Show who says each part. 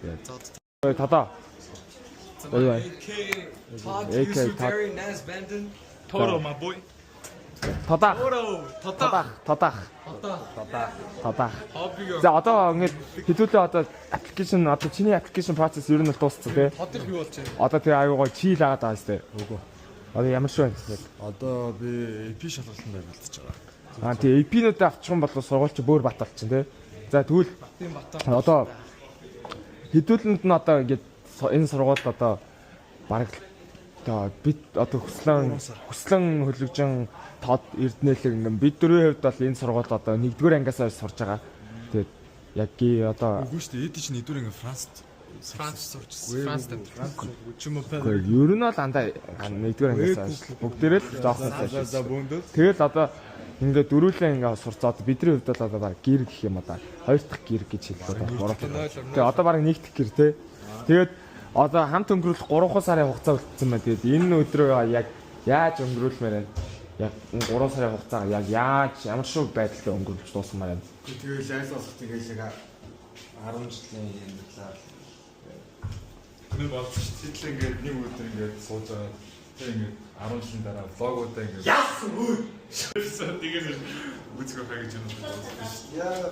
Speaker 1: Тэгээд тодоо. Бай бай.
Speaker 2: AK
Speaker 1: AK Todd.
Speaker 2: Nas Benden.
Speaker 3: Toro, my boy.
Speaker 1: Тодаа.
Speaker 2: Toro.
Speaker 1: Тодаа. Тодаа.
Speaker 2: Тодаа.
Speaker 1: Тодаа.
Speaker 2: Хобби.
Speaker 1: За, одоо ингээд хэдүүлээ одоо application, одоо чиний application process ер нь бол дууссан, тий.
Speaker 2: Тодох юу болж байна?
Speaker 1: Одоо тэгээ аюу гой chill агаад байгаа сте. Үгүй. Одоо ямар шүү байна яг.
Speaker 4: Одоо би AP шалгалтанд бэлдэж байгаа.
Speaker 1: Аа тий, AP-нүүдээ авчих юм бол сургууль чи бөөр бат болчихно, тий. За, тэгвэл
Speaker 2: Батын батаа.
Speaker 1: Одоо хэдүүлэнд нь одоо ингээд энэ сургуульд одоо бараг л одоо бид одоо хүслэн хүслэн хөлөгжин тод эрдэнэлэг ингээд бид дөрвийн хувьд бол энэ сургуульд одоо нэгдүгээр ангиас хойш сурж байгаа. Тэгээд яг ги одоо
Speaker 4: Үгүй шүү дээ. Эди чинь нэгдүгээр анги Францд.
Speaker 2: Франц сурч. Франц амт.
Speaker 1: Үгүй, ер нь бол андаа нэгдүгээр ангиас хойш бүгдээрээ л жоохон
Speaker 4: За за, бөөндөл.
Speaker 1: Тэгэл одоо ингээд дөрүүлээ ингээд сурцаад бидний хувьд бол одоо баг гэр гэх юм одоо хоёр дахь гэр гэж хэлэх одоо гурав дахь. Тэгээ одоо баг нэг дахь гэр, те. Тэгээд одоо хамт өнгөрүүлэх 3 сарын хугацаа үлдсэн байна. Тэгээд энэ өдрөө яг яаж өнгөрүүлмээр байна? Яг 3 сарын хугацаагаа яг яаж ямар шүү байдалтай өнгөрүүлж дуусгамаар байна?
Speaker 4: Тэгэл айл болох, тэгэл яг 10 жилийн амьдралаа.
Speaker 3: Нэг болсон шүү. Тэтэл ингээд нэг өдөр ингээд сууж байгаа. Тэр ингээд 10 жилийн дараа vlog уудаа ингээд яасан хөө. Тэгээс үзэх байхаа гэж юм.
Speaker 4: Яа.